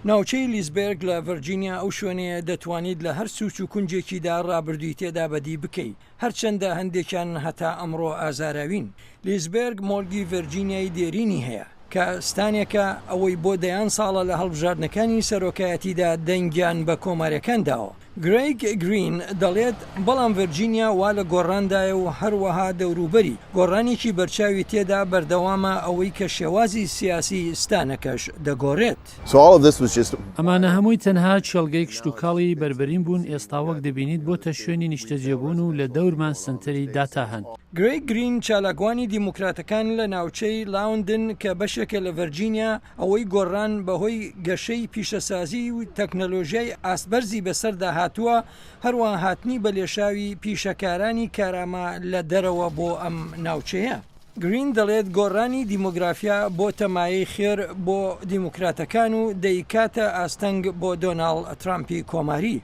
ناوچەی لیسبێرگ لە ڤێرجینیا ئەو شوێنەیە دەتوانیت لە هەر سوچ و کونجێکیدا ڕابردووی تێدا بەدی بکەی، هەرچەندە هەندێکیان هەتا ئەمڕۆ ئازاراوین. لیسبێرگ مۆرگی ڤێرجینیای دێرینی هەیە، کە ستانێکە ئەوەی بۆ دەیان ساڵە لە هەڵبژاردنەکانی سەرۆکایەتیدا دەنگیان بە کۆماریەکان داوە. گرەیگ گرین دەڵێت، بەڵام ڤێرجینیا وا لە گۆڕاندایە و هەروەها دەوروبەری، گۆڕانێکی بەرچاوی تێدا بەردەوامە ئەوەی کە شێوازی سیاسی ستانەکەش دەگۆرێت. ئەمانە هەمووی تەنها کێڵگەی کشتوکاڵی بەربەرین بوون، ئێستا وەک دەبینیت بۆتە شوێنی نیشتەجێبوون و لە دەورمان سەنتەری داتا هەن. گرەیگ گرین، چالاکوانی دیموکراتەکان لە ناوچەی لاوندن کە بەشێکە لە ڤێرجینیا، ئەوەی گۆڕان بەهۆی گەشەی پیشەسازی و تەکنەلۆژیای ئاستبەرزی بەسەردا هاتووە، هەروەها هاتنی بەلێشاوی پیشەکارانی کارامە لە دەرەوە بۆ ئەم ناوچەیە. گرین دەڵێت گۆڕانی دیمۆگرافیا بۆتە مایەی خێر بۆ دیموکراتەکان و دەیکاتە ئاستەنگ بۆ دۆناڵد ترامپی کۆماری.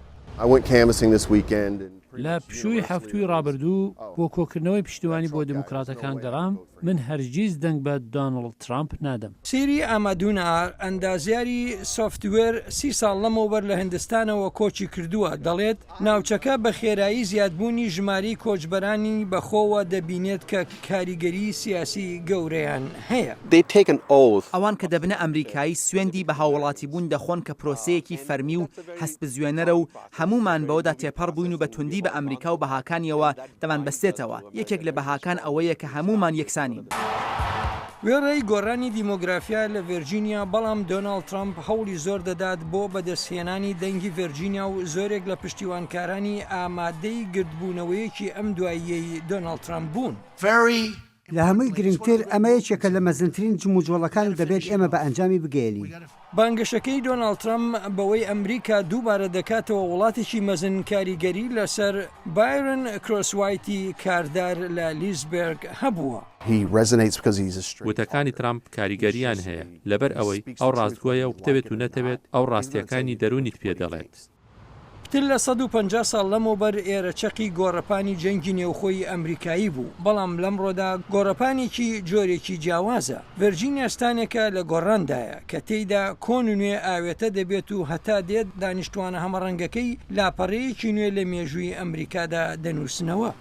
لە پشووی هەفتووی ڕابردوو بۆ کۆکردنەوەی پشتیوانی بۆ دیموکراتەکان گەڕام، من هەرگیز دەنگ بە دۆناڵد ترامپ نادەم. سیری ئامادونار، ئەندازیاری سۆفتوێر 30 ساڵ لەمەوبەر لە هندستانەوە کۆچی کردووە، دەڵێت، ناوچەکە بە خێرایی زیادبوونی ژمارەی کۆچبەرانی بەخۆوە دەبینێت کە کاریگەریی سیاسی گەورەیان هەیە. ئەوان کە دەبنە ئەمریکایی سوێندی بە هاووڵاتیبوون دەخۆن کە پرۆسەیەکی فەرمی و هەستبزوێنەرە و هەموومان بەوەدا تێپەڕ بووین و بە توندی بە ئەمریکا و بەهاکانیەوە دەمانبەستێتەوە، یەکێک لە بەهاکان ئەوەیە کە هەموومان یەکسانین. وێڕای گۆڕانی دیمۆگرافیا لە ڤێرجینیا، بەڵام دۆناڵد ترەمپ هەوڵی زۆر دەدات بۆ بەدەستهێنانی دەنگی ڤێرجینیا و زۆرێک لە پشتیوانکارانی ئامادەی گردبوونەوەیەکی ئەم دواییەی دۆناڵد ترەمپ بوون. لە هەمووی گرنگتر، ئەمە یەکێکە لە مەزنترین جموجۆڵەکان و دەبێت ئێمە بە ئەنجامی بگەیەنین. بانگەشەکەی دۆناڵد ترەمپ بەوەی ئەمریکا دووبارە دەکاتەوە وڵاتێکی مەزن کاریگەری لەسەر بایرن کرۆسوایتی کاردار لە لیسبێرگ هەبووە. وتەکانی ترەمپ کاریگەرییان هەیە، لەبەر ئەوەی ئەو ڕاستگۆیە و بتەوێت و نەتەوێت ئەو ڕاستییەکانی دەروونیت پێدەڵێت. پتر لە 150 ساڵ لەمەوبەر ئێرە چەقی گۆڕەپانی جەنگی نێوخۆی ئەمریکایی بوو، بەڵام لەمڕۆدا گۆڕەپانێکی جۆرێکی جیاوازە. ڤێرجینیا ستانێکە لە گۆڕاندایە، کە تێیدا کۆن و نوێ ئاوێتە دەبێت و هەتا دێت دانیشتووانە هەمەڕەنگەکەی لاپەڕەیەکی نوێ لە مێژووی ئەمریکادا دەنووسنەوە.